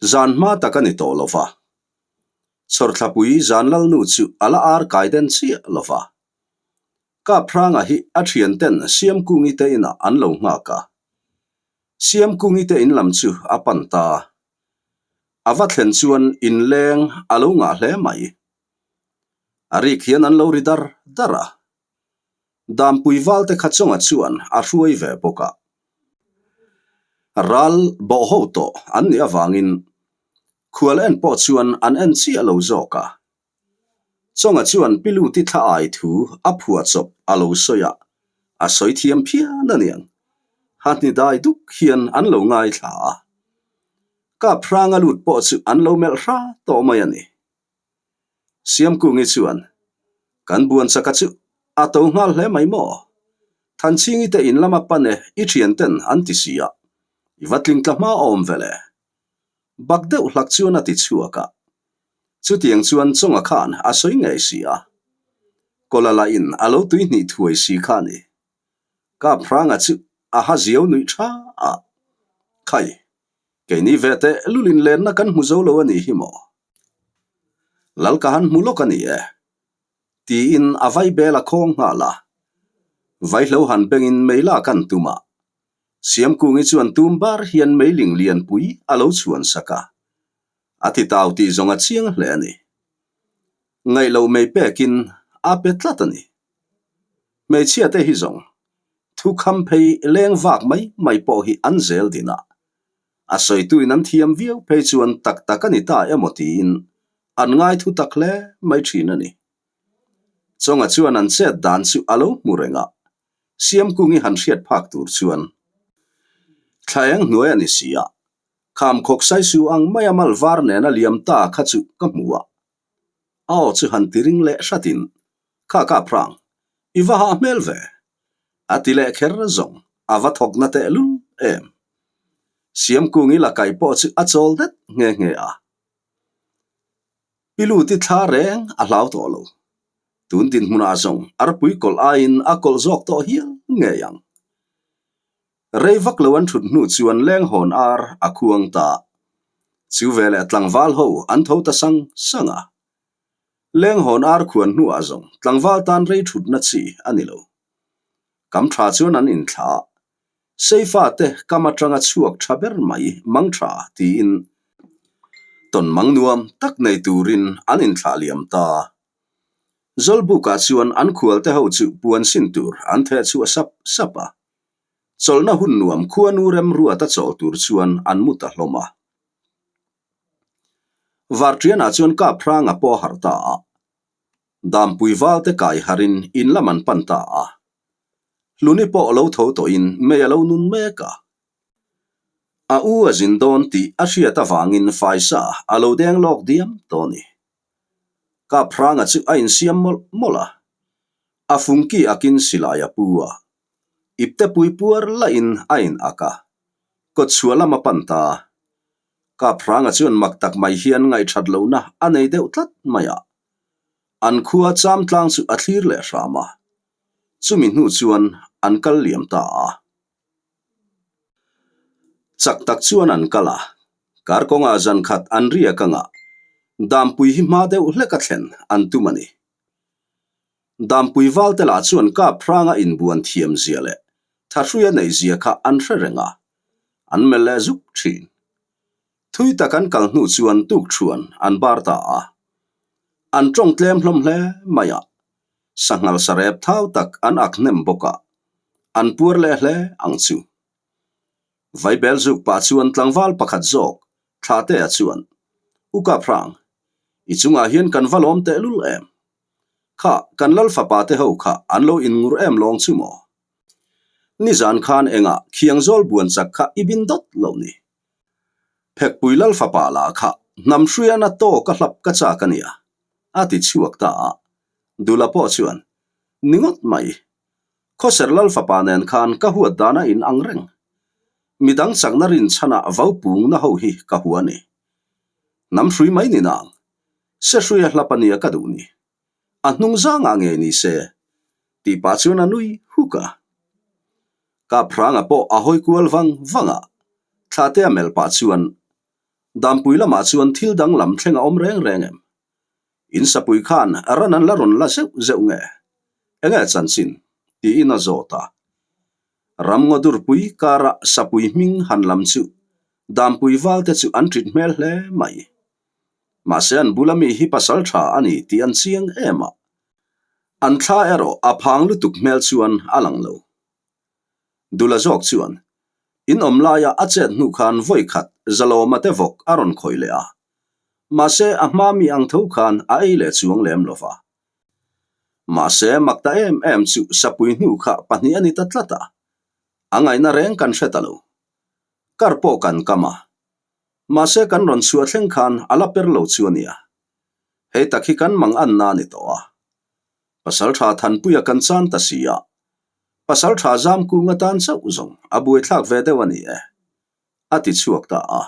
Zan hma tak a ni tawh lo va. Chhawrthlapui zan lalnu chu a la ar kai den chiah lo va. Kaphranga hi a thianten Siamkungi te inah an lo nghak a. Siamkungi te in lam chu a pan ta. A va thlen chuan inleng a lo ngah hle mai. A rik hian an lo ri dar dar a. Dampui valte kha chunga chuan a hruai ve bawk a. Ral bawh ho tawh an nih avangin khual en pawh chuan an en chiah lo zawk a. Chunga chuan Piluti thla ai thu a phuah chawp a lo sawi a, a sawi thiam phian a niang. Hahni dai duk hian an lo ngaithla a. Kap hranga lut pawh chu an lo melh hra tawh mai a ni. Siamkungi chuan, Kan buan chaka chu a to nghal hle mai maw? Thanchhingi te in lama pan e i thian ten an ti si a, i va tling tla hma awm ve le. Bak deuh hlak chuan a ti chhuak a. Chutiang chuan Chawnga khan a sawi ngei si a. Kawla lah in a lo tui hnih thuai si kha a ni. Kaphranga chu a ha ziau nuih tha a. Khai, keini ve teh lulin lenna kan hmu zo lo a nih hi maw? Lal ka han hmu lawk a ni e, tiin a vaibel a khawng nghal a. Vaihlo han bengin mei lak an tum a. Siamkungi chuan tum bar hian meiling lianpui a lo chhuan sak a. A ti tau tih zawng a chiang hle a ni. Ngaihloh mei pekin a pe tlat a ni. Hmeichhia te hi zawng thu kham phei leng vak mai mai pawh hi an zel din a. A sawituin an thiam viau phei chuan tak tak a ni ta emaw tiin an ngai thu tak hle mai thin a ni. Chawnga chuan an chet dan chu a lo hmu reng a, Siamkungi han hriat phak tur chuan thla eng hnuai a ni si a, kham khawk saisu ang maia mal var nena liam ta kha chu ka hmu a. A aw chu han ti ring leh hratin, Kha ka phrang, i va hah hmel ve? A ti leh kher zawng, a va thawk na tehlul em. Siamkungi la kaih pawh chu a chawl det nghe nghe a. Piluti thla reng a hlau tawh lo. Tun dinhmunah zawng arpui kawlh aiin a kawlh zawk tawh hial ngei ang. Rei vak lo an thut hnu chuan lenghawn ar a khuang ta. Chu veleh tlangval ho an tho ta sang sang a. Lenghawn ar khuan hnuah zawng tlangval tan rei thutna chi a ni lo. Kam tha chuan an inthla a, Seifa te kam atanga chhuak tha ber mai mang tha tiin tawn mang nuam tak nei turin an inthlah liam ta. Zawlbukah chuan an khualte ho chu puan sin tur an theh chhuah sap sap a. Chawlhna hun nuam khuanu remruata chawl tur chuan an mu ta hlawm a. Varṭianah chuan Kaphranga pawh a harh ta a. Dampui valte kai harin in lam an pan ta a. Hluni pawh lo tho tawhin mei a lo nun mek a. A u a zin dawn tih a hriat avangin faisa a lo deng lawk diam tawh a ni. Kaphranga chu a insiam mawlh mawlh a. A fungki akin silai a pu a. Iptepui puar lahin a in ak a. Kawtchhuah lam a pan ta. Kaphranga chuan mak tak mai hian ngaihthat lohna a nei deuh tlat mai a. An khua cham tlang chu a thlir leh hram a. Chumi hnu chuan an kal liam ta a. Chak tak chuan an kal a. Kar kawngah zan khat an riak anga Dampui hi hma deuh hlek a thlen an tum a ni. Dampui valte lah chuan Kaphranga inbuan thiam zia leh Thahruia neih zia kha an hre reng a, an melh leh zuk thin. Thui tak an kal hnu chuan tukṭhuan an bar ta a. An ṭawng tlem hlawm hle mai a, sanghal sarep thau tak an ak hnem bawk a, an puar leh hle ang chu. Vaibel zuk pah chuan tlangval pakhat zawk Thlahtea chuan, U Kaphrang, i chungah hian kan va lawm tehlul em? Kha, kan lal fapa te ho kha an lo inngur em lawng chu maw? Nizan khan engah khiangzawl buan chak kha i bin dawt lo ni. Phekpui lal fapa lah kha hnam hruiana tawk a hlap ka chak a nia, a ti chhuak ta a. Dula pawh chuan, Ni ngawt mai. Khawser lal fapa nen khan ka huat dan a in ang reng. Midang chakna rinchhanah vaupungna ho hi ka hua ni. Hnam hrui mai ni nang. Se hruia hlap a nia ka duh ni. A hnung zangah ngei ni se, tih pah chuan a nui huk a. Kaphranga pawh a hawi kual vang vang a, Thlahtea melh pah chuan. Dampui lamah chuan thil danglam thleng a awm reng reng em? In sapui khan ran an la rawn la zeuh zeuh nge? Enge chanchin? tiin a zawt a. Ramngaw durpui kara sapui hming han lam chu Dampui valte chu an ṭit hmel hle mai. Mahse an bula mi hi pasal ṭha a ni tih an chiang em a. An thla erawh a phang lutuk hmel chuan a lang lo. Dula zawk chuan in awm laia a chet hnu khan vawi khat Zalawma te vawk a rawn khawih leh a. Mahse a hma mi ang tho khan a ei leh chuang lem lo va. Mahse mak ta em em chu sapui hnu kha pahnih a ni ta tlat a. A ngaihna reng kan hre ta lo. Kar pawh kan kam a. Mahse kan rawn chhuah thleng khan a la per lo chu a nia. Hei tak hi kan mang anna a ni tawh a. Pasaltha Thanpuia kan chan ta si a. Pasaltha Zamkung atan chauh zawng a buaithlak ve deuh a ni e, a ti chhuak ta a.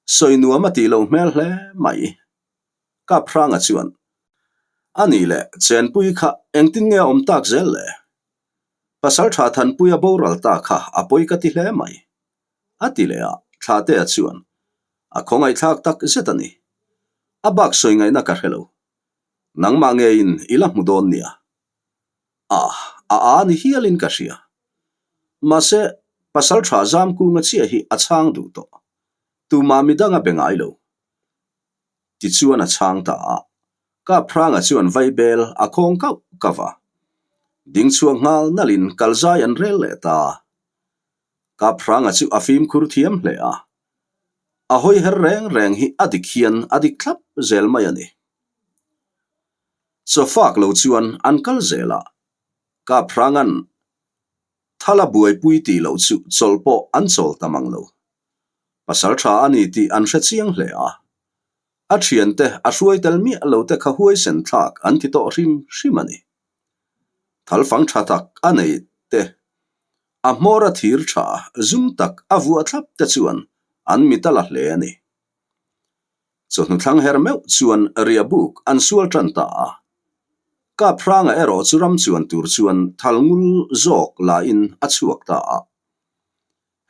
Sawi nuam a tih loh hmel hle mai. Kaphranga chuan, A nih leh, Chenpui kha engtin nge a awm tak zel le? Pasaltha Thanpuia boral ta kha a pawi ka ti hle mai. A ti leh a, Thlahtea chuan, A khawngaihthlak tak zet a ni. A bak sawi ngaihna ka hre lo. Nangmah ngeiin i la hmu dawn nia. A, a a ni hialin ka hria. Mahse, pasal tha Zamkunga chiah hi a chhang duh tawh. Tumah midang a be ngai lo. Tichuan a chhang ta a. Kaphranga chuan vaibel a khawng kauh kauh a. Ding chhuak nghal nalhin kalzai an rel leh ta. Kaphranga chu a fimkhur thiam hle a. A hawi her reng reng hi a dik hian a dik thlap zel mai a ni. Chawfak lo chuan an kal zel a, Kaphranga'n thala buaipui tih loh chu chawlh pawh an chawl ta mang lo. Pasal tha a ni tih an hre chiang hle a, a thiante a hruai tel miah lo te kha huaisen thlak an ti tawh hrim hrim a ni. Thalfang tha tak a nei te, a hmawr a thir tha zum tak a vuah thlap te chuan an mit a la hle a ni. Chawhnu thlang her meuh chuan ria buk an sual tan ta a. Kaphranga erawh chu ram chuan tur chuan thal ngul zawk lain a chhuak ta a.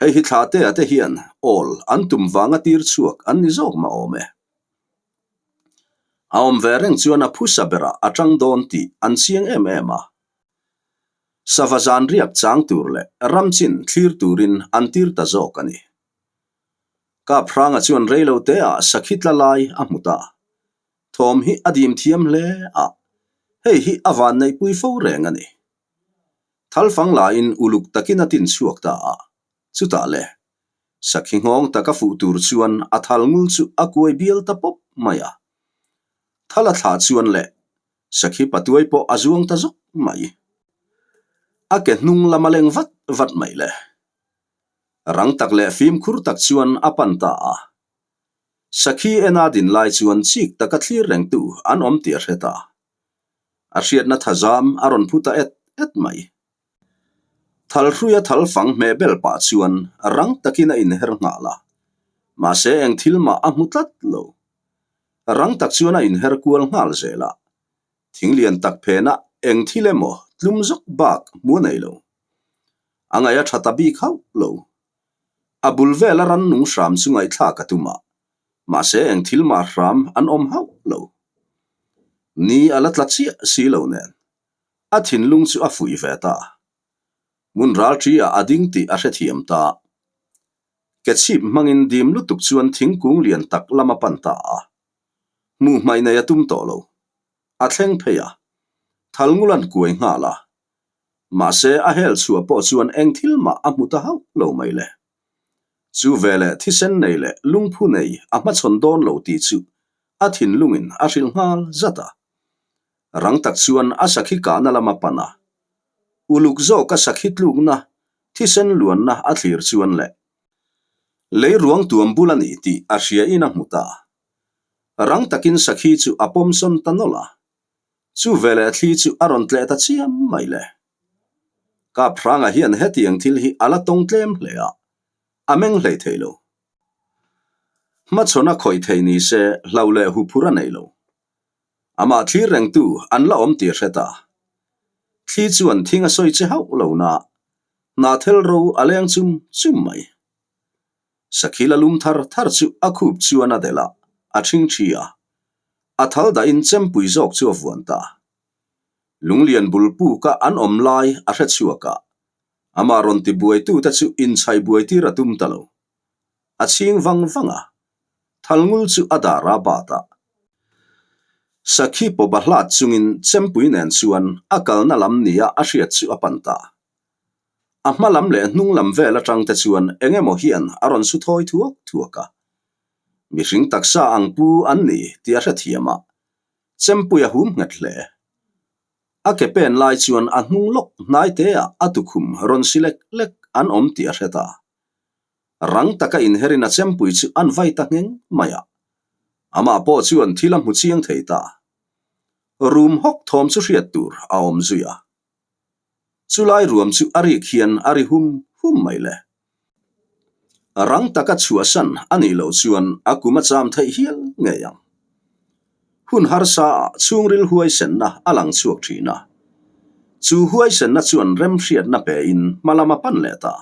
Hei hi Thlahtea te hian awl an tum vanga tir chhuak an ni zawk mah awm e. A awm ve reng chuan a phusa berah a tang dawn tih an chiang em em a. Sava zan riak chang tur leh ram chin thlir turin an tir ta zawk a ni. Kaphranga chuan reilo te ah sakhi tla lai a hmu ta. Thawm hi a dim thiam hle a, hei hi a van neihpui fo reng a ni. Thalfang lain uluk takin a tin chhuak ta a, chutah le, sakhi nghawng taka fuh tur chuan a thal ngul chu a kuai bial ta pawp mai a. Thal a thlah chuan le, sakhi patuai pawh a zuang ta zawk mai. A ke hnung lam a leng vat vat mai le. Rang tak leh fimkhur tak chuan a pan ta a. Sakhi ena din lai chuan chik taka thlir rengtu an awm tih a hre ta. A hriatna thazam a rawn phu ta et et mai. Thalhruia thal fang hmeh bel pah chuan rang takin a inher nghal a, mahse eng thil mah a hmu tlat lo. Rang tak chuan a inher kual nghal zel a, thing lian tak phenah eng thil emaw tlum zawk bak hmu a nei lo. A ngaih a tha ta bik hauh lo. A bul vela rannung hram chu ngaihthlak a tum a, mahse eng thil mah hram an awm hauh lo. Ni a la tla chiah si lo nen, a thinlung chu a fuih ve ta. Hmun ral ṭi ah a ding tih a hrethiam ta. Ke chhip hmangin dim lutuk chuan thingkung lian tak lam a pan ta a. Hmuh hmaih nei a tum tawh lo. A thleng phei a, thalngul an kuai nghal a, Mahse, a hel chhuah pawh chuan eng thil mah a hmu ta hauh lo mai le. Chu veleh thisen nei leh lungphu nei a hmachhawn dawn lo tih chu a thinlungin a hrilh nghal zat a. Rang tak chuan a sakhi kahna lam a pan a. Uluk zawka sakhi tlukna, thisen luanna a thlir chuan leh lei ruang tuam bul a ni tih a hria in a hmu ta. Rang takin sakhi chu a pawm sawn ta nawlh a. Chu veleh thli chu a rawn tleh ta chiam mai le. Kaphranga hian hetiang thil hi a la tawng tlem hle a, a meng hlei thei lo. Hmachhawn a khawih thei ni se hlau leh huphur a nei lo. Amah thlir rengtu an la awm tih a hre ta. Thli chuan thing a sawi che hauh lo na, hnahthel ro a leng chum chum mai. Sakhi la lum thar thar chu a khup chuan a delh a, a ṭhingṭhi a. A thal dahin chempui zawk chu a vuan ta. Lunglian bul puka an awm lai a hre chhuak a, amah rawn ti buaitute chu inchhai buaitir a tum ta lo. A chhing vang vang a, thalngul chu a dar a bat a. Sakhi pawp a hlat chungin chempui nen chuan a kalna lam nia a hriat chu a pan ta. A hma lam leh hnung lam vel atang te chuan eng emaw hian a rawn su thawi thuak thuak a. Mihring taksa ang pu an ni tih a hrethiam a, chempui a hum nghet hle. A ke pen lai chuan a hnung lawk hnai te ah a tukhum rawn si lek lek an awm tih a hre ta. Rang taka inherin a chempui chu an vai ta ngheng mai a. Amah pawh chuan thil a hmu chiang thei ta. Rum hawk thawm chu hriat tur a awm zui a. Chulai ruam chu a rik hian a ri hum hum mai le. Rang taka chhuahsan a nih loh chuan a kum a cham theih hial ngei ang. Hun harsa ah chhungril huaisenna a lang chhuak thin a. Chu huaisenna chuan remhriatna pe in hma lam a pan leh ta.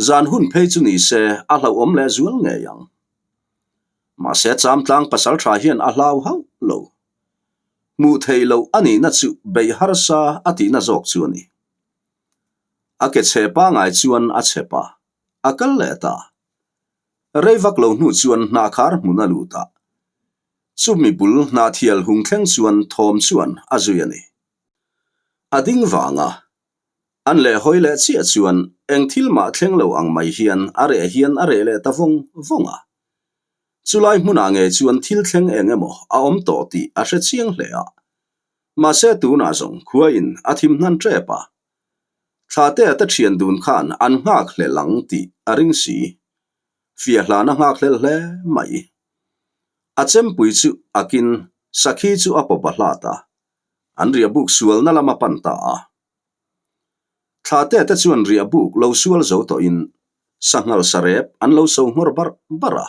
Zan hun phei chu ni se a hlauhawm leh zual ngei ang. Mahse Chamtlang pasal tha hian a hlau hauh lo. Hmuh theih loh a nihna chu beih harsa a tihna zawk chu a ni. A ke chhe pangai chuan a chhep a, a kal leh ta. Rei vak lo hnu chuan hnahkhar hmun a lut a. Chumi bul hnahthial hung thleng chuan thawm chuan a zui a ni. A ding vang a, an leh hawi leh chiah chuan eng thil mah thleng lo ang mai hian a reh hian a reh leh ta vawng vawng a. Chulai hmunah ngei chuan thil thleng eng emaw a awm tawh tih a hre chiang hle a. Mahse tunah zawng khuaiin a thim hnan tep a. Thlate te thian dun khan an nghak hlel ang tih a ring si. Fiah hlan a nghak hlel hle mai. A chempui chu a kin sakhi chu a pawp a hlat a. An riahbuk sualna lam a pan ta a. Thlate te chuan riahbuk lo sual zo tawhin sanghal sarep an lo so nghawr barh barh a.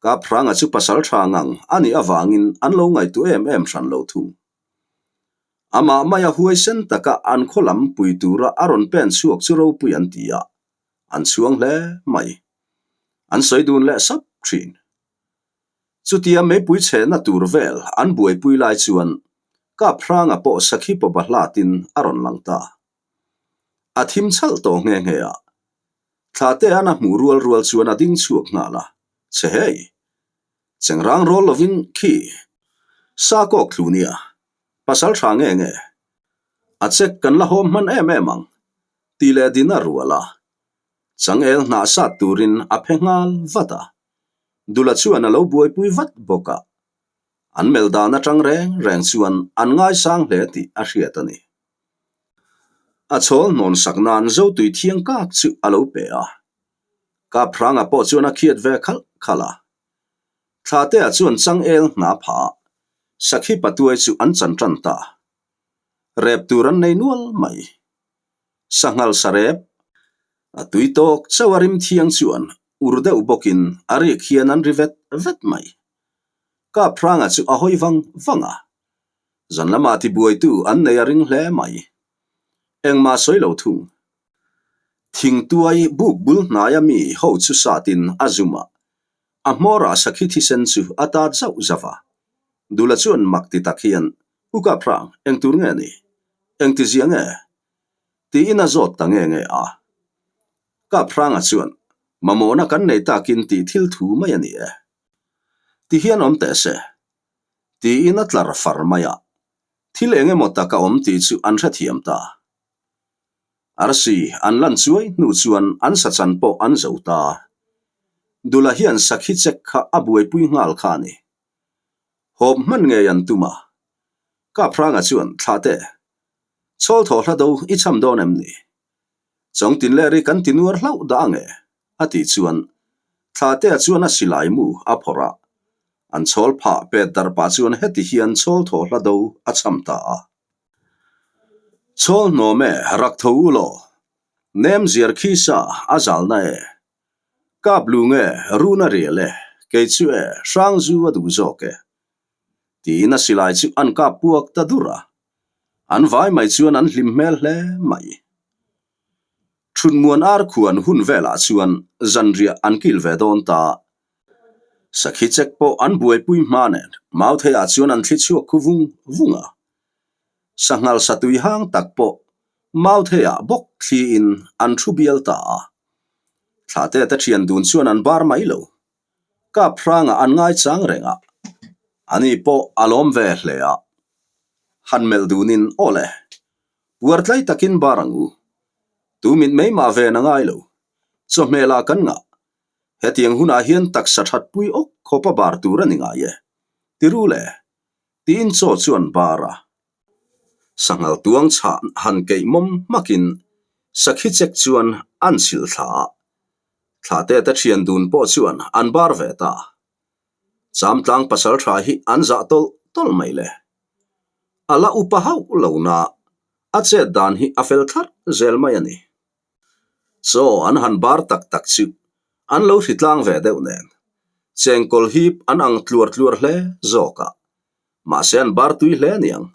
Kaphranga chu pasal tha ngang a nih avangin an lo ngaihtuah em em hran lo thung. Amah maia huaisen taka an khaw lam pui tura a rawn pen chhuak chu ropui an ti a, an chhuang hle mai. An sawi dun leh sap thin. Chutia meipui chhehna tur vel an buaipui lai chuan Kaphranga pawh sakhi pawpa hlatin a rawn lang ta. A thim chhalh tawh nghe nghe a. Thlatea'n a hmuh rual rual chuan a ding chhuak nghal a, Che hei! Chengrang rawl lovin khi sa kawk thlu nia, pasal tha nge nge? A check kan la hawm hman em em ang, ti leh din a rual a. Changel hnah sat turin a phe nghal vat a. Dula chuan a lo buaipui vat bawk a. An melh dan atang reng reng chuan an ngaisang hle tih a hriat a ni. A chawl hnawn sak nan Zotui thiang kak chu a lo pe a. Kaphranga pawh chuan a khiat ve khalh khalh a. Thlatea chuan changel hna pha a, Sakhi patuai chu an chan tan ta. Rep tur an nei nual mai. Sanghal sarep, a tui tawk chauh a rim thiang chuan ur deuh bawkin a rik hian an ri vet vet mai. Kaphranga chu a hawi vang vang a. Zan lamah tibuaitu an nei a ring hle mai. Engmah sawi lo thung. Thingtuai buk bul hnaia mi ho chu satin a zum a, a hmawrah sakhi thisen chu a tat zauh zauh a. Dula chuan mak ti tak hian, U Kaphrang, eng tur nge ni? Engti zia nge? Tiin a zawt ta nge nge a. Kaphranga chuan, Mamawhna kan nei takin tih thil thu mai a ni e. Ti hian awm teh se. Tiin a tlar far mai a, thil eng emaw tak a awm tih chu an hrethiam ta. Arsi an lan chuai hnu chuan an sachan pawh an zo ta. Dula hian sakhi chek kha a buaipui nghal kha a ni. Hawp hman ngei an tum a. Kaphranga chuan, Thlahte, chawl thaw hla do i cham dawn em ni? Chawngtin leh ri kan ti nuar hlauh dah ange, a tih chuan Thlatea chuan a silai mu a phawrh a, an chhawl phah pet darh pah chuan heti hian chhawl thaw hla do a cham ta a. Chhawl hnawm e, rak tho u law, nem ziar khi sa a zalna e, kap lung e, run a rial e, kei chu e, hrang zu a duh zawk e, tiin a silai chu an kap puak ta dur a. An vai mai chuan an hlim hmel hle mai. Ṭhutmuan ar khuan hun velah chuan zanriah an kil ve dawn ta. Sakhi chek pawh an buaipui hma nen Mautheiah chuan an thli chhuak khu vung vung a. Sanghal satui hang tak pawh Mautheiah bawk thliin an thu bial ta a. Thlahte te ṭhian dun chuan an bar mai lo. Kap hrangah an ngaichang reng a, ani pawh a lawm ve hle a. Han melh dunin aw le, puar tlai takin bar ang u. Tu mit mai mah ven a ngai lo, chawhmeh lah kan ngah. Hetiang hunah hian taksa thatpui awk khawpa bar tur a ni ngai e, ti ru le, tiin chaw chuan bar a. Sanghal tuang chhah han keih mawm hmakin sakhi chek chuan an chhilh thla a. Thlahte te thian dun pawh chuan an bar ve ta. Chamtlang pasal tha hi an zah tawlh tawlh mai le. A la upa hauh lo na, a chet dan hi a fel thlarh zel mai a ni. Chaw an han bar tak tak chu an lo hritlang ve deuh nen, chengkawl hip an ang tluar tluar hle zawk a. Mahse an bar tui hle aniang,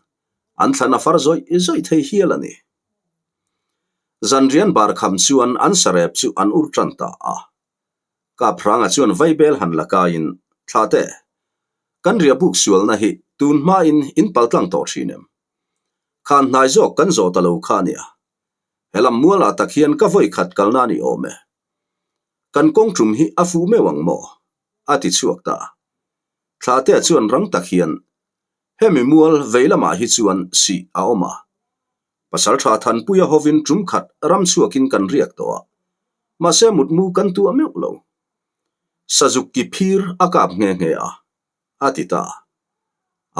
an thlan a far zawih zawih thei hial a ni. Zanrian bar kham chuan an sarep chu an ur tan ta a. Kaphranga chuan vaibel han la kaiin, Thlate, kan riahbuk sualna hi tun hmain in paltlang tawh thin em? Khan hnai zawk kan zawh ta lo kha ania. Helam mualah tak hian ka vawi khat kalna a ni awm e. Kan kawng tum hi a fuh meuh ang maw? a ti chhuak ta. Thlahtea chuan rang tak hian, Hemi mual vei lamah hi chuan sih a awm a. Pasaltha Thanpuia hovin tum khat ram chhuakin kan riak tawh a, mahse mutmu kan tuah meuh lo. Sazuk ki phir a kap nghe nghe a, a ti ta.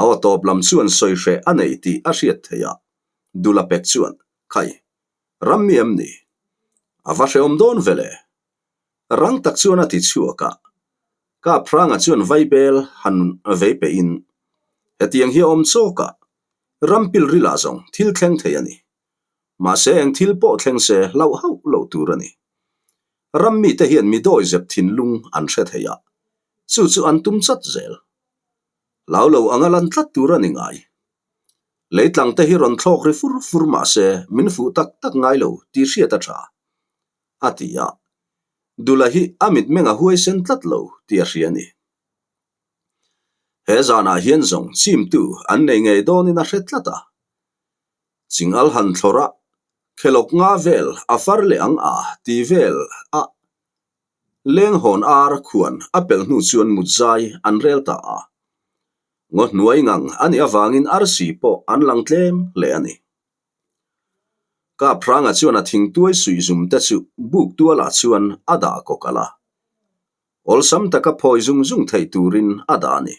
A aw tawp lam chuan sawi hreh a nei tih a hriat theih a, Dula pek chuan, Khai, ram mi em ni? A va hrehawm dawn ve le. Rang tak chuan a ti chhuak a, Kap Hranga chuan vaibel han vei pehin, Hetiang hi a awm chawk a, ram pilrilah zawng thil thleng thei a ni. Mahse eng thil pawh thleng se hlauh hauh loh tur a ni. Ram mite hian mi dawi zep thinlung an hre thei a, chu chu an tum chat zel. Hlau lo anga lan tlat tur a ni ngai. Leitlang te hi rawn thlawk ri fur fur mahse min fuh tak tak ngai lo tih hriat a tha. A ti a, Dula hi a mitmeng a huaisen tlat lo tih a hria a ni. He zanah hian zawng chimtu an nei ngei dawnin a hre tlat a. Chingal han thlawrh a, khelawk nga vel a far leh ang a ti vel a. Lenghawn ar khuan a pelh hnu chuan mutzai an rel ta a. Ngaw hnuai ngang a nih avangin arsi pawh an lang tlem hle a ni. Kaphranga chuan a thingtuai suih zum te chu buk tualah chuan a dah kawkalh a. Awlsam taka phawi zung zung theih turin a dah a ni.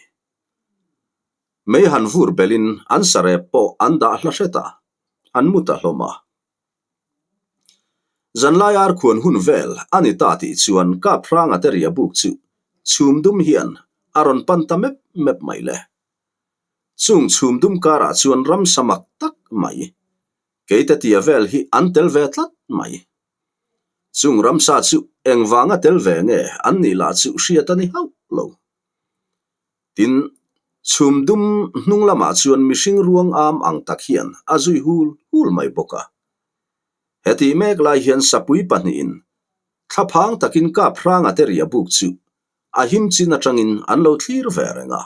Mei han vur belhin an sarep pawh an dah hla hret a, an mu ta hlawm a. Zanlai ar khuan hun vel a ni ta tih chuan Kaphranga te ria buk chu chhum dum hian a rawn pan ta mep mep mai le. Chung chhum dum karah chuan ramsa mak tak mai, keite tia vel hi an tel ve tlat mai. Chung ramsa chu engvanga tel ve nge an nih lah chu hriat a ni hauh lo. Tin, chhum dum hnung lamah chuan mihring ruang am ang tak hian a zui hul hul mai bawk a. Hetih mek lai hian sapui pahnihin thlaphang takin kap hranga te ria buk chu a him chin atangin an lo thlir ve reng a.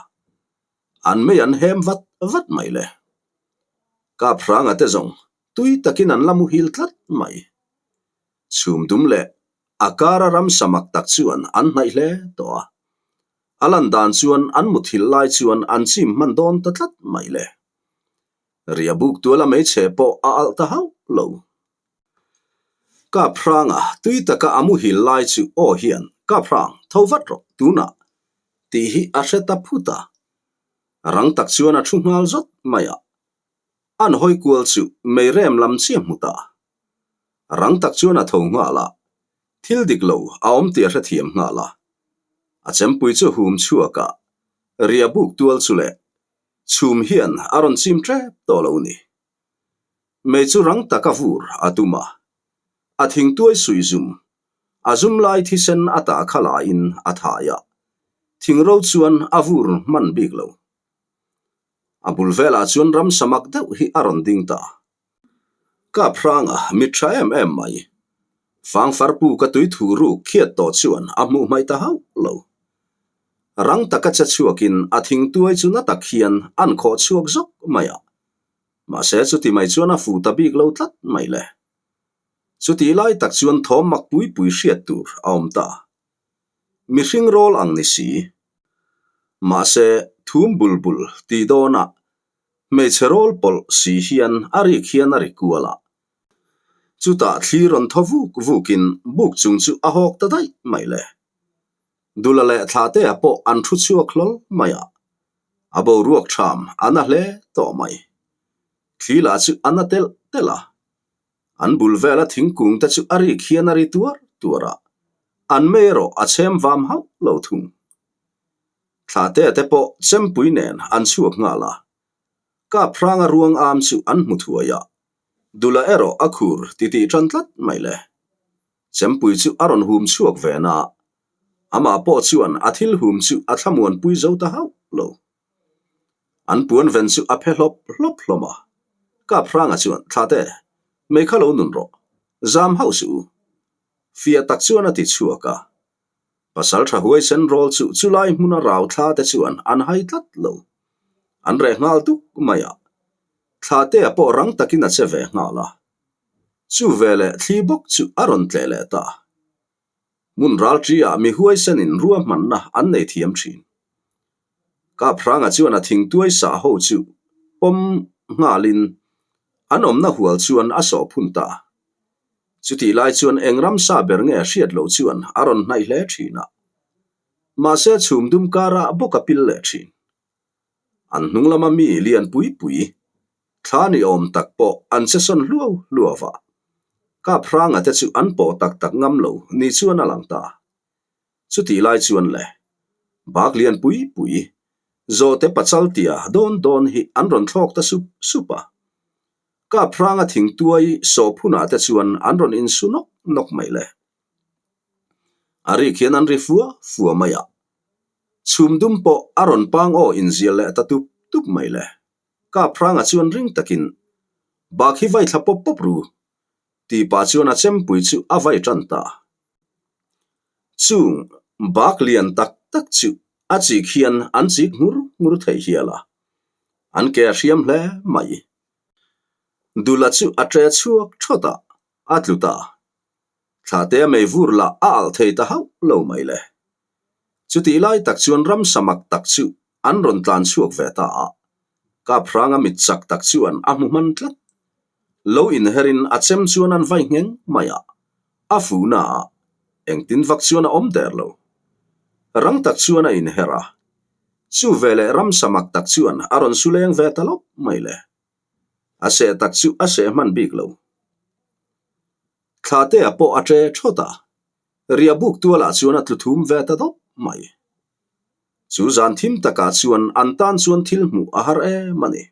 An mei an hem vat vat mai le. Kap hranga te zawng tui takin an la muhil tlat mai. Chhum dum leh a kara ramsa mak tak chuan an hnaih hle tawh a. A lan dan chuan an muthilh lai chuan an chim hman dawn ta tlat mai le. Ria buk tuala hmeichhe pawh a alh ta hauh lo. Kap hranga tui taka a muhil lai chu aw hian, Kap hrang, tho vat rawh, tunah tih hi a hre ta phut a. Rang tak chuan a thu nghal zawt mai a. An hawi kual chu mei rem lam chiah hmu ta. Rang tak chuan a tho nghal a, thil dik lo a awm tih a hrethiam nghal a. A chempui chu hum chhuak a, ria buk tual chu leh chhum hian a rawn chim tep tawh lo ni. Mei chu rang taka vur a tum a, a thingtuai suih zum, a zum lai thisen a tah kha laiin a thai a, thingro chuan a vur hman bik lo. A bul velah chuan ramsa mak deuh hi a rawn ding ta. Kap hranga mit tha em em mai. Fangfar puk a tui thu ruk khiat tawh chuan a hmuh hmaih ta hauh lo. Rang taka che chhuakin a thingtuai chu na tak hian an khawh chhuak zawk mai a. Mahse chuti mai chuan a fuh ta bik lo tlat mai le. Chutih lai tak chuan thawm mak pui pui hriat tur a awm ta. Mihring rawl ang ni si. Mahse thum bul bul tih dawnah hmeichhe rawl pawlh si hian a rik hian a ri kual a. Chutah thli rawn thaw vuk vukin buk chung chu a hawk ta daih mai le. Dula leh Thlahtea pawh an thu chhuak hlawl mai a. A boruak ṭham a na hle tawh mai. Thli lah chu a na telh telh a. An bul vela thingkung te chu a rik hian a ri tuar tuar a, an mei erawh a chhem vam hauh lo thung. Thlahtea te pawh chempui nen an chhuak nghal a. Kap hranga ruang am chu an hmu thuai a, Dula erawh a khur titih tan tlat mai le. Chempui chu a rawn hum chhuak ve na. Amah pawh chuan a thil hum chu a thlamuanpui zo ta hauh lo. An puan ven chu a phe hlawp hlawp hlawm a. Kap hranga chuan, Thlate, mei kha lo nun rawh. Zam hauh suh u. Fiah tak chuan a ti chhuak a. Pasal tha huaisen rawl chu chulai hmuna rau thla te chuan an hai tlat lo. An reh nghal duk mai a. Thlatea pawh rang takin a che ve nghal a. Chu veleh thli bawk chu a rawn tleh leh ta. Hmun ralṭiah mi huaisenin ruahmanna an nei thiam ṭhin. Kaphranga chuan a thingtuai sah ho chu pawm nghalin an awmna hual chuan a sawh phun ta. Chutih lai chuan eng ramsa ber nge hriat loh chuan a rawn hnaih hle ṭhin a. Mahse chhum dum karah bawk a pil leh ṭhin. An hnung lama mi lian pui pui, thla ni awm tak pawh an che sawn hluau hluau a. Kaphranga te chu an pawh tak tak ngam lo ni chuan a lang ta. Chutih lai chuan le, bak lian pui pui, zawhte pachal tia dawn dawn hi an rawn thlawk ta sup sup a. Kaphranga thingtuai sawhphunah te chuan an rawn insu nawk nawk mai le. A rik hian an ri fua fua mai a. Chhum dum pawh a rawn pang aw inzial leh ta tup tup mai le. Kaphranga chuan ring takin, Bak hi vai thla pawp pawp ru, tih pah chuan a chempui chu a vai tan ta. Chung bak lian tak tak chu a chik hian an chik ngur ngur thei hial a, an ke a hriam hle mai. Dula chu a ṭe chhuak ṭhawt a, a tlu ta. Thlahtea mei vur lah a alh thei ta hauh lo mai le. Chutih lai tak chuan ramsa mak tak chu an rawn tlan chhuak ve ta a, Kaphranga mit chak tak chuan a hmu hman tlat. Lo inherin a chem chuan an vai ngheng mai a, a fuhna ah engtin vak chuan a awm der lo. Rang tak chuan a inher a, chu veleh ramsa mak tak chuan a rawn su leng ve ta lawp mai le. A seh tak chu a seh hman bik lo. Thlatea pawh a ṭe ṭhawt a, Riahbuk tualah chuan a tlu thum ve ta dawp mai. Chu zan thim takah chuan an tan chuan thil hmuh a har em a ni.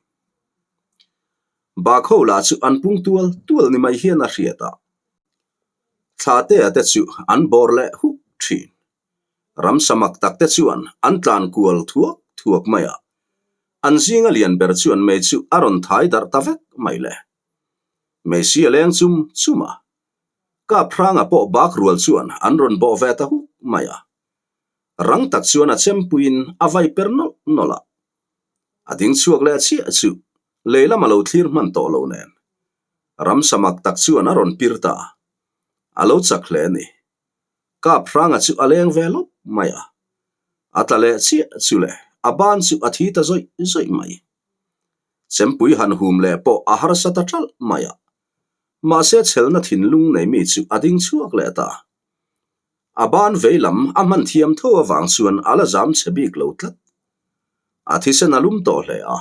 Bakho lah chu an pung tual tual ni mai hian a hriat a, Thlatea te chu an bawr leh huk thin. Ramsa mak tak te chuan an tlan kual thuak thuak mai a, an zinga lian ber chuan mei chu a rawn thai darh ta vek mai le. Meisi a leng chum chum a, Kaphranga pawh bak rual chuan an rawn bawh ve ta huk mai a. Rang tak chuan a chempuiin a vai per nawlh nawlh a. A ding chhuak leh chiah chu lei lam a lo thlir hman tawh lo nen. Ramsa mak tak chuan a rawn pir ta a. A lo chak hle a ni. Kaphranga chu a leng ve lawp mai a. A tla leh chiah chu le a ban chu a thi ta zawih zawih mai. Chempui han hum leh pawh a harsa ta ṭalh mai a. Mahse chhelna thinlung nei mi chu a ding chhuak leh ta. A ban vei lam a hman thiam tho avang chuan a la zam chhe bik lo tlat. A thisen a lum tawh hle a.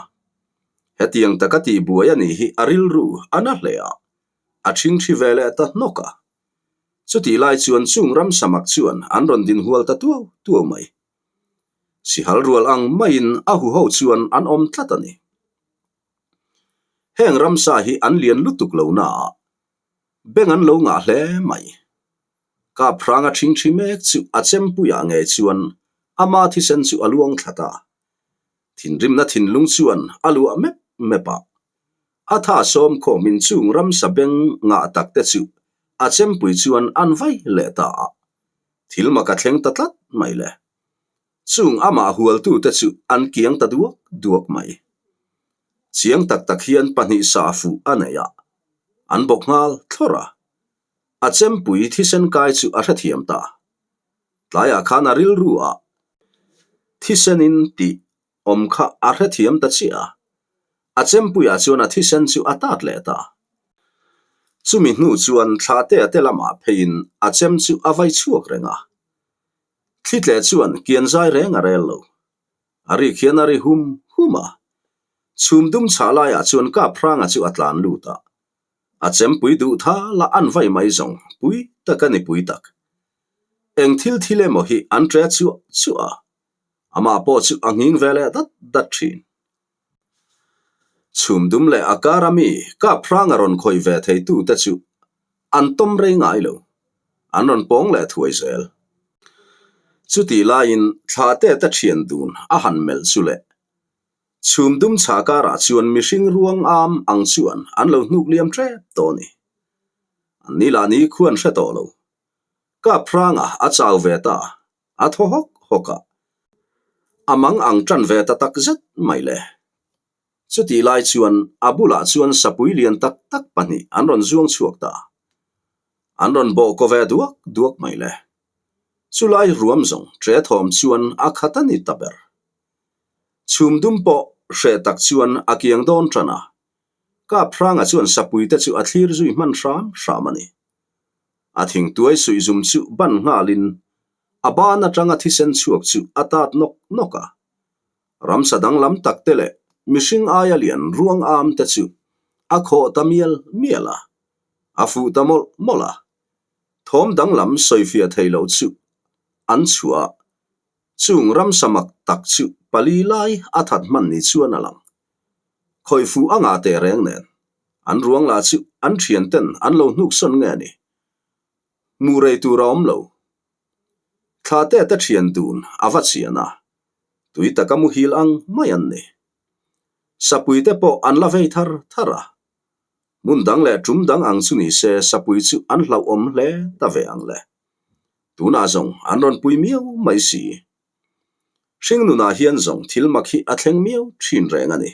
Hetiang taka tihbuai a nih hi a rilru a na hle a, a ṭhingṭhi ve leh ta hnawk a. Chutih lai chuan chung ramsamak chuan an rawn din hual ta tuau tuau mai. Sihal rual ang maiin a huho chuan an awm tlat a ni. Heng ramsa hi an lian lutuk lo naah beng an lo ngah hle mai. Kaphranga ṭhingṭhi mek chu a chempuiah ngei chuan ama thisen chu a luang thla ta. Thinrimna thinlung chuan a luah mep mep a. A tha sawm khawmin chung ramsa beng ngah tak te chu A chempui chuan an vai leh ta a. Thil mak a thleng ta tlat mai le. Chung amah hualtute chu an kiang ta duak duak mai. Chiang tak tak hian pahnih sa fuh a nei a, an bawk nghal thlawrh a. A chempui thisen kai chu a hrethiam ta. Tlaiah khan a rilru ah thisenin tih awm kha a hrethiam ta chiah a, a chempuiah chuan a thisen chu a tat leh ta. Chumi hnu chuan Thlahtea te lamah pheiin a chem chu a vai chhuak reng a. Thlitleh chuan kian zai reng a rel lo. A rik hian a ri hum hum a. Chhum dum chhah laiah chuan Kaphranga chu a tlan lut a. A chempui duh tha la an vai mai zawng pui tak a ni pui tak. Eng thil thil emaw hi an ṭe chuah chuah a. Amah pawh chu a nghing ve leh dat dat thin. Chhum dum leh a kar ami Kaphranga rawn khawih ve theitute chu an tawm rei ngai lo, an rawn pawng leh thuai zel. Chutih laiin Thlahte-te thian dun a han melh chu le. Chhum dum chhah karah chuan mihring ruang am ang chuan an lo hnuk liam tep tawh a ni. An ni lah ni khuan hre tawh lo. Kaphranga a chau ve ta. A thaw hawk hawk a, a mang ang ṭan ve ta tak zet mai le. Chutih lai chuan a bulah chuan sapui lian tak tak pahnih an rawn zuang chhuak ta. An rawn bawh kaw ve duak duak mai le. Chulai ruam zawng ṭe thawm chuan a khat a ni ta ber. Chhum dum pawh hreh tak chuan a kiang dawn ṭan a, Kaphranga chuan sapui te chu a thlir zui hman hram hram a ni. A thingtuai suihzum chu ban nghalin a ban atanga thisen chhuak chu a tat nawk nawk a. Ramsa danglam tak te leh mihring aia lian ruang am te chu a khawh ta mial mial a, a fuh ta mawlh mawlh a. Thawm danglam sawifiah thei lo chu an chhuah a, chung ramsa mak tak chu pali lai a that hman ni chuan a lang. Khawih fuh a ngah teh reng nen, an ruang lah chu an thian ten an lo hnuksawn nge ni? Hmuh rei tur a awm lo. Thla te te thian dun a va chian a, tui taka muhil ang mai an ni. Sapui te pawh an la vei thar thar a, hmun dang leh tum dang ang chu ni se sapui chu an hlauhawm hle ta ve ang le. Tunah zawng an rawn pui miau mai si. Hringnunah hian zawng thil mak hi a thleng miau thin reng a ni.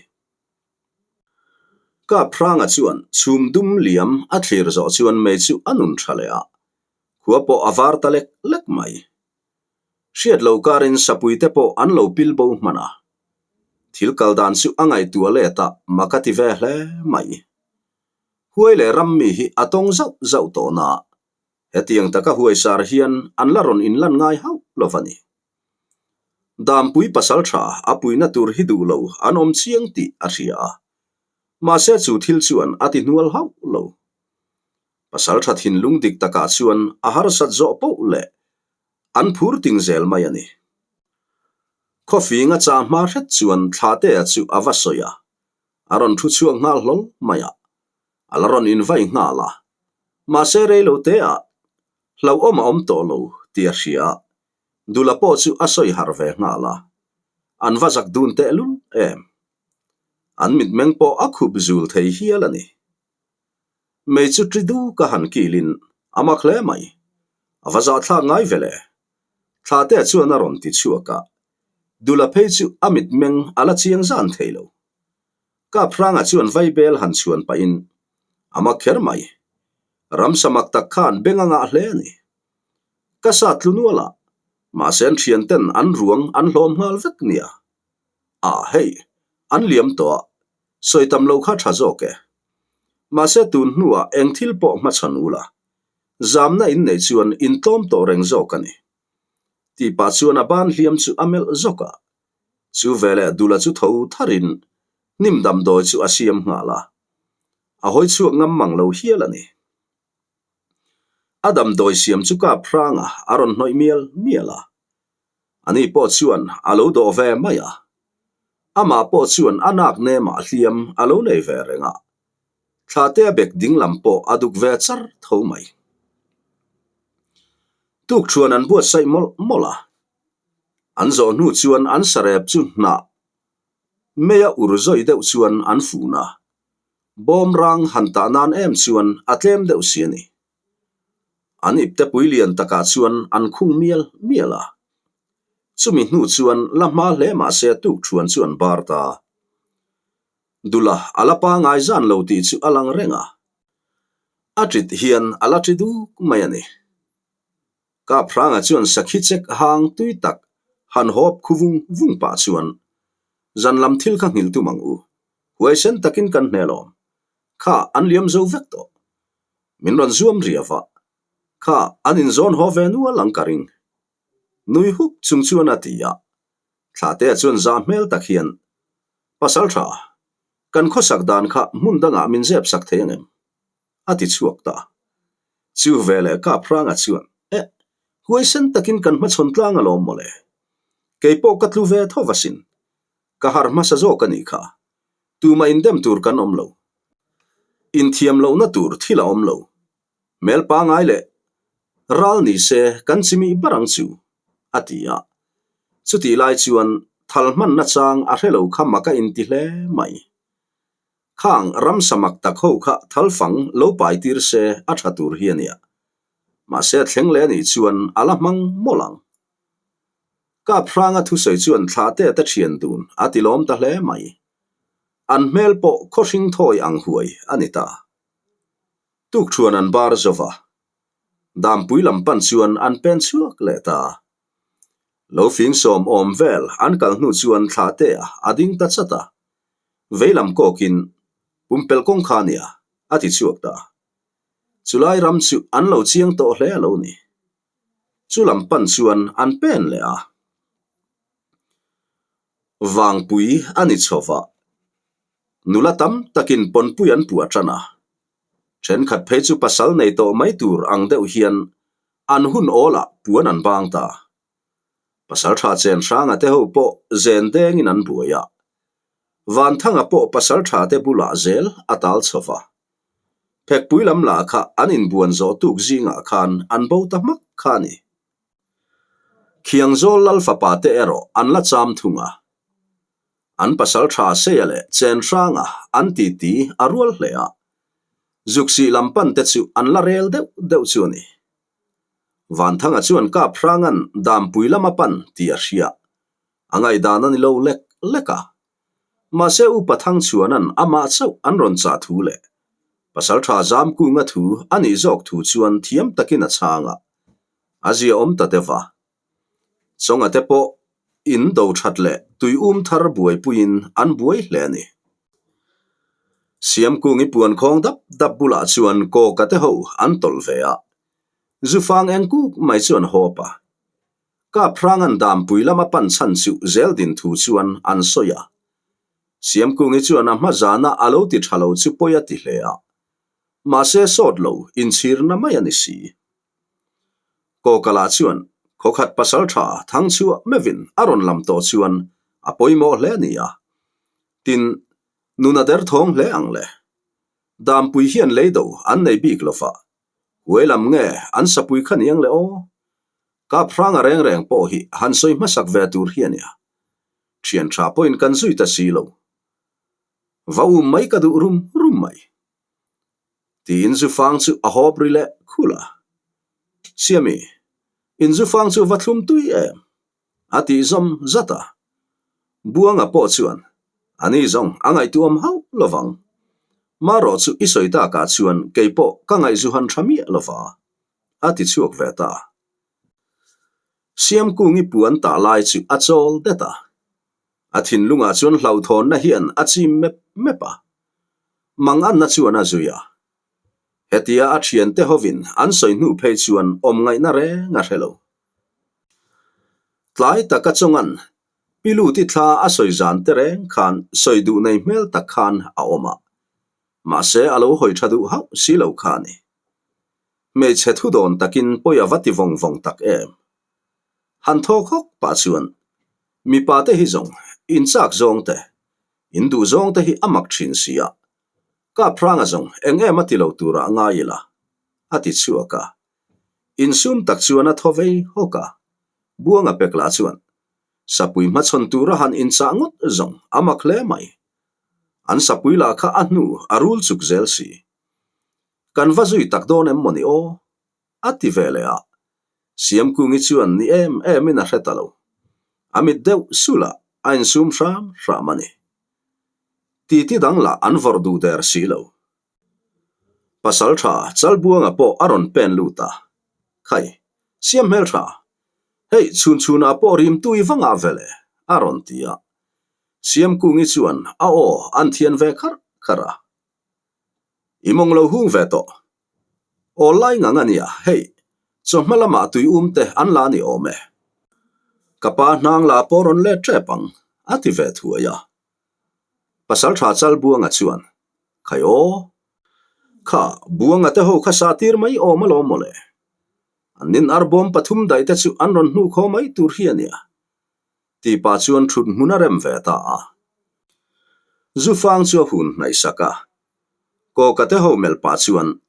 Kaphranga chuan chhum dum liam a thlir zawh chuan mei chu a nun tha leh a, khua pawh a var ta lek lek mai. Hriat lo karin sapui te pawh an lo pil bo hman a. Thil kal dan chu a ngaihtuah let a mak a ti ve hle mai. Huai leh ram mi hi a tawng zauh zauh tawh na. Hetiang taka huaisar hian an la rawn inlan ngai hauh lo va ni. Dampui pasal tha a puina tur hi duh lo an awm chiang tih a hria a, mahse chu thil chuan a ti hnual hauh lo. Pasal tha thinlung dik takah chuan a harsat zawh poh leh an phur ting zel mai a ni. Khawfing a chah hma hret chuan Thlatea chu a va sawi a, a rawn thu chhuak nghal hlawl mai a, a la rawn invai nghal a, mahse reilo teah hlauhawm a awm tawh lo tih a hria a, Dula pawh chu a sawi harh ve nghal a, an va zak dun tehlul em. An mitmeng pawh a khup zul thei hial a ni. Mei chu ṭi duk a han kilin a mak hle mai, a va zahthlak ngai ve le. Thlahtea chuan a rawn ti chhuak a, Dula phei chu a mitmeng a la chiang zan thei lo. Kaphranga chuan vaibel han chhuan pahin a mak kher mai. Ramsa mak tak khan beng a ngah hle a ni. Ka sa tlu nual a, mahse an thian ten an ruang an hlawm nghal vek nia. A hei, an liam tawh a, sawi tam lo kha tha zawk e. Mahse tun hnuah eng thil pawh hmachhawn ula, zamna in nei chuan in tlawm tawh reng zawk a ni. Tih pah chuan a ban hliam chu a melh zawk a. Chu veleh Dula chu tho tharin hnim damdawi chu a siam nghal a. A hawi chhuak ngam mang lo hial a ni. A damdawi siam chu kap hranga a rawn hnawih mial mial a. Ani pawh chuan a lo dawh ve mai a. Amah pawh chuan a nak nemah hliam a lo nei ve reng a. Thlahtea bek dinglam pawh a duk ve char tho mai. Tukṭhuan an buatsaih mawlh mawlh a. An zawh hnu chuan an sarep chu hnah meia ur zawih deuh chuan an fun a. Bawm rang han tah nan em chuan a tlem deuh si a ni. An iptepui lian takah chuan an khung mial mial a. Chumi hnu chuan la hma hle mahse tukṭhuan chu an bar ta. Dula a la pangai zan lo tih chu a lang reng a. A ṭit hian a la ṭi duk mai a ni. Kaphranga chuan sakhi chek hang tui tak han hawp khu vung vung pah chuan zan lam thil kha nghilh tum ang u. Huaisen takin kan hnel awm. Kha an liam zo vek tawh. Min rawn zuam ria va. Kha an inzawn haw ve nual ang ka ring. Nui huk chung chuan a ti a. Thlahtea chuan zah hmel tak hian, Pasal tha, kan khawsak dan kha hmun dangah min zep sak thei angem? a ti chhuak ta. Chu veleh Kaphranga chuan, Eh, huaisen takin kan hmachhawn tlang alawm mawle. Kei pawh ka tlu ve tho vasin. Ka har hmasa zawk a nih kha. Tumah indem tur kan awm lo. Inthiam lohna tur thil a awm lo. Hmel pangai leh ral ni se kan chimih ber ang chu, a ti a. Chutih lai chuan thal hmanna chang a hre lo kha mak a inti hle mai. Khang ramsa mak tak ho kha thal fang lo pai tir se a tha tur hi a nia. Mahse a thleng leh a nih chuan a la hmang mawlh ang. Kaphranga thusawi chuan thlah te te thian dun a ti lawm ta hle mai. An hmel pawh khawhring thawi ang huai a ni ta. Tukṭhuan an bar zo va. Dampui lam pan chuan an pen chhuak leh ta. Lo fing sawm awm vel an kal hnu chuan thlah te a ding ta chat a. Vei lam kawkin pumpelh kawng kha nia a ti chhuak ta. Chulai ram chu an lo chiang tawh hle a lo ni. Chu lam pan chuan an pen leh a. Vangpui a ni chho va. Nula tam takin pawnpui an puah tan a. Thenkhat phei chu pasal nei tawh mai tur ang deuh hian an hun awlah puan an bang ta. Pasal tha chen hranga te ho pawh zen dengin an buai a. Vanthanga pawh pasal tha te bulah zel a tal chho va. Phekpui lam lah kha an inbuan zawh tuk zingah khan an bo ta hmak kha a ni. Khiangzawl lal fapa te erawh an la cham thung a. An pasal tha Seia leh Chenhranga an titi a rual hle a. Zuksih lam pan te chu an la rel deuh deuh chu a ni. Vanthanga chuan Kaphranga'n Dampui lam a pan tih a hria. A ngaihdan a ni lo lek lek a. Mahse Upa Thangchhuana'n amah chauh an rawn chah thu leh Pasaltha Zamkunga thu a nih zawk thu chuan thiam takin a chhang a, a ziaawm ta deuh a. Chawnga te pawh in do that leh tui um thar buaipuiin an buai hle a ni. Siamkungi puan khawng dap dap bulah chuan Kawka te ho an tawlh ve a, Zufang eng kuk mai chu an hawp a. Kaphranga'n Dampui lama pan chhan chu zel din thu chuan an sawi a. Siamkungi chuan a hma zana a lo ti tha lo chu pawi a ti hle a. Mahse sawt lo inchhirna mai a ni si. Kawkala chuan khawkhat pasal tha Thangchhuah meuhin a rawn lam tawh chuan a pawimawh hle a ni a. Tin, nun a derthawng hle ang le. Dampui hian leido an nei bik lo va. Huai lam nge an sapui kha niang le aw? Kaphranga reng reng pawh hi han sawi hmasak ve tur hi a nia. Thian tha pawhin kan zui ta si lo. Va um mai ka duh rum rum mai. Tiin Zufang chu a hawp ri leh khul a. Siami, in Zufang chu va thlum tui em? A tih zawm zat a. Buanga pawh chuan, A ni zawng, a ngaihtuam hauh lovang. Marawh chu i sawi takah chuan kei pawh ka ngaihzuhan tha miah lova. A ti chhuak ve ta. Siamkungi puan tah lai chu a chawl det a. A thinlungah chuan hlauhthawnna hian a chim mep mep a. Manganna chuan a zui a. Hetia a thiante hovin an sawi hnu phei chuan awm ngaihna reng a hre lo. Tlai taka chawngan Pi Luti thla a sawi zan te reng khan sawi duh nei hmel tak khan a awm a. Mahse a lo hawi tha duh hauh si lo kha a ni. Hmeichhe thu dawn takin pawi a va ti vawng vawng tak em? Han thaw khawk pah chuan mipa te hi zawng in chak zawng te, in duh zawng te hi a mak thin si a, Kaphranga zawng eng em a ti lo turah ngai ila, a ti chhuak a. Insum tak chuan a thaw vei hawk a, Buanga pek lah chuan sapui hmachhawn tura han inchah ngawt zawng a mak hle mai. An sapui lah kha a hnu a rul chuk zel si. Kan va zui tak dawn em mawni aw? A ti ve leh a. Siamkungi chuan ni em emin a hre ta lo. A mit deuh sulh a, a insum hram hram a ni. Titi dang lah an vawrh duh der si lo. Pasal tha Chalbuanga pawh a rawn pen lut a. Khai, siam hmel tha. Hei, chhun chhunah pawh rim tui va ngah ve le, a rawn ti a. Siamkungi chuan a aw an thian ve kharh kharh a. I mawng lo hung ve tawh. Aw lai ngang a nia, hei, chawhma lamah tui um te an la ni awm e. Ka pa hnang la pawh rawn let tep ang, a ti ve thuai a. Pasaltha Chalbuanga chuan, Khai aw, kha Buanga te ho kha sa tir mai awm alawm mawle. An nin arbawm pathum daih te chu an rawn hnuh khaw mai tur hi a nia. Tih pah chuan thut hmun a rem ve ta a. Zufang chu a hun hnaih sak a. Kawka te ho melh pah chuan,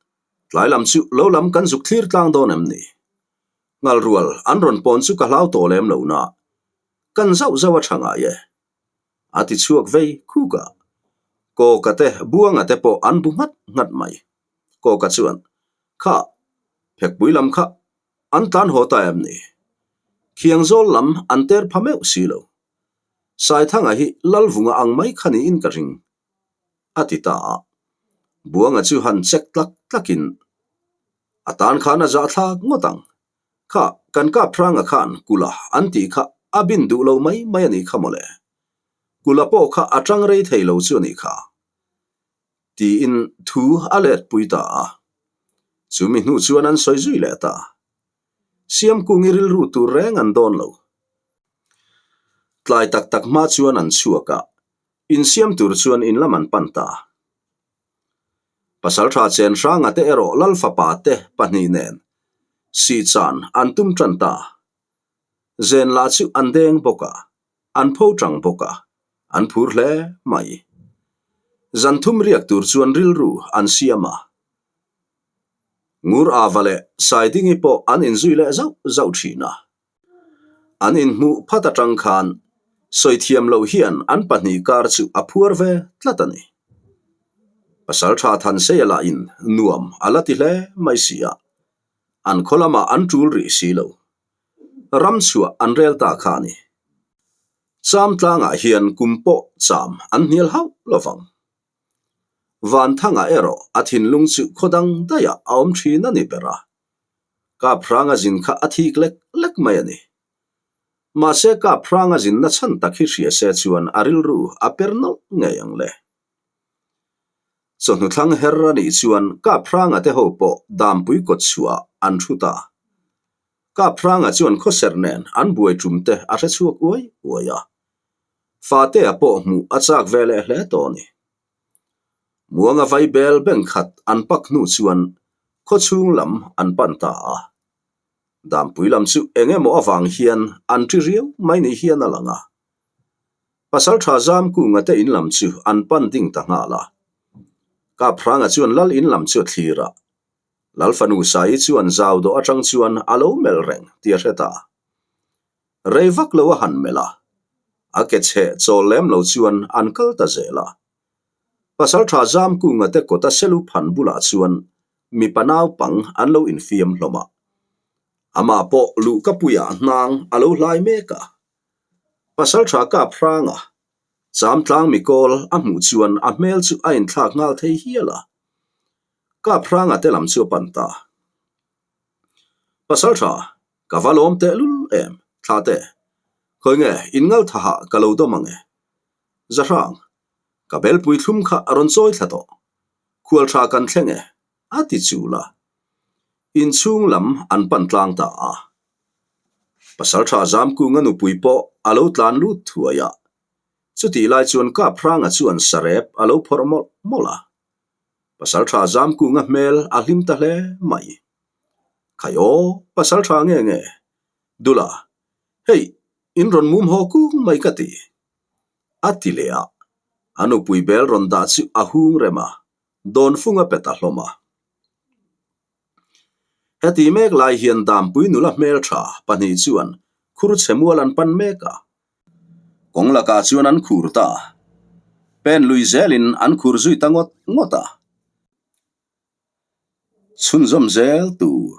Tlai lam chu lo lam kan zuk thlir tlang dawn em ni? Ngal rual an rawn pawn chu ka hlau tawh lem lo na. Kan zauh zauh a tha ngai e. A ti chhuak vei khuk a. Kawka te Buanga te pawh an bu nghat nghat mai. Kawka chuan, Kha, phekpui lam kha An tlan haw ta em ni? Khiang zawl lam an ter pha meuh si lo. Saithanga hi Lalvunga ang mai kha niin ka ring, a ti ta a. Buanga chu han check tlak tlakin, A tan khan a zahthlak ngawt ang. Kha, kan kap hranga khan Kula an tih kha a bin duh lo mai mai a nih kha mawle. Kula pawh kha a tang rei thei lo chu a nih kha. Tiin thu a let pui ta a. Chumi hnu chuan an sawi zui leh ta. Siamkungi rilru tur reng an dawn lo. Tlai tak tak hma chuan an chhuak a, insiam tur chuan in lam an pan ta. Pasaltha chen hranga te erawh Lalfapa te pahnih nen sihchan an tum tan ta. Zen lah chu an deng bawk a, An pho tang bawk a, an phur hle mai. Zan thum riak tur chuan rilru an siam a. Ngur Ava leh Saidingi pawh an inzui leh zauh zauh thin a. An inhmuh phat atang khan sawi thiam loh hian an pahnih kar chu a phuar ve tlat a ni. Pasaltha Thanseia lahin nuam a la ti hle mai si a, an khaw lamah an tul rih si lo. Ram chhuah an rel ta kha a ni. Cham tlangah hian kum pawh cham an hnial hauh lo vang. Vanthangah erawh a thinlung chu khaw dang daihah a awm thin a ni ber a. Kaphranga zin kha a thik lek lek mai a ni. Mahse Kaphranga zinna chhan tak hi hria se chuan a rilru a per nawlh ngei ang le. Chawhnu thlang her a nih chuan Kaphranga te ho pawh Dampui kawt chhuah an thu ta. Kaphranga chuan khawser nen an buai tum te a hre chhuak uai uai a. Fatea pawh hmuh a chak ve leh hle tawh a ni. Muanga vai bel beng khat an pak hnu chuan khawchhung lam an pan ta a. Dampui lam chu eng emaw avang hian an ṭi riau mai ni hian a lang a. Pasalṭha Zamkunga te in lam chu an pan ding ta nghal a. Kaphranga chuan lal in lam chu a thlir a. Lal fanu Saii chuan zau dawh aṭang chuan a lo melh reng tih a hre ta. Rei vak lo a han melh a, a ke chheh chawl lem lo chuan an kal ta zel a. Pasalṭha Zamkunga te kawta selu phan bulah chuan mipa naupang an lo infiam hlawm a. Amah pawh luhkapuiah hnang a lo hlai mek a. Pasalṭha kap hranga Chamtlang mikawl a hmuh chuan a hmel chu a inthlak nghal thei hial a. Kap hranga te lam chu a pan ta. Pasalṭha, ka va lawm tehlul em, thla te. Khawi nge, in ngal thaha ka lo dawm ang e. Zahrang, ka belpui thlum kha a rawn chawi thla tawh. Khualṭha kan thleng e, a ti chul a. Inchhung lam an pan tlang ta a. Pasalṭha Zamkunga nupui pawh a lo tlan lut thuai a. Chutih lai chuan Kaphranga chuan sarep a lo phawrh mawlh mawlh a. Pasalṭha Zamkunga hmel a hlim ta hle mai. Khai aw, pasalṭha nge nge? Dula, hei, in rawn mum haw kung mai ka ti. A ti leh a, a nupui bel rawn dah chu a hung rem a, dawnfung a pe ta hlawm a. Heti mek lai hian Dampui nula hmeltha pahnih chuan khur chhe mual an pan mek a. Kawng lakah chuan an khur ta. Pen lui zelin an khur zui ta ngawt ngawt a. Chhunzawm zel tur.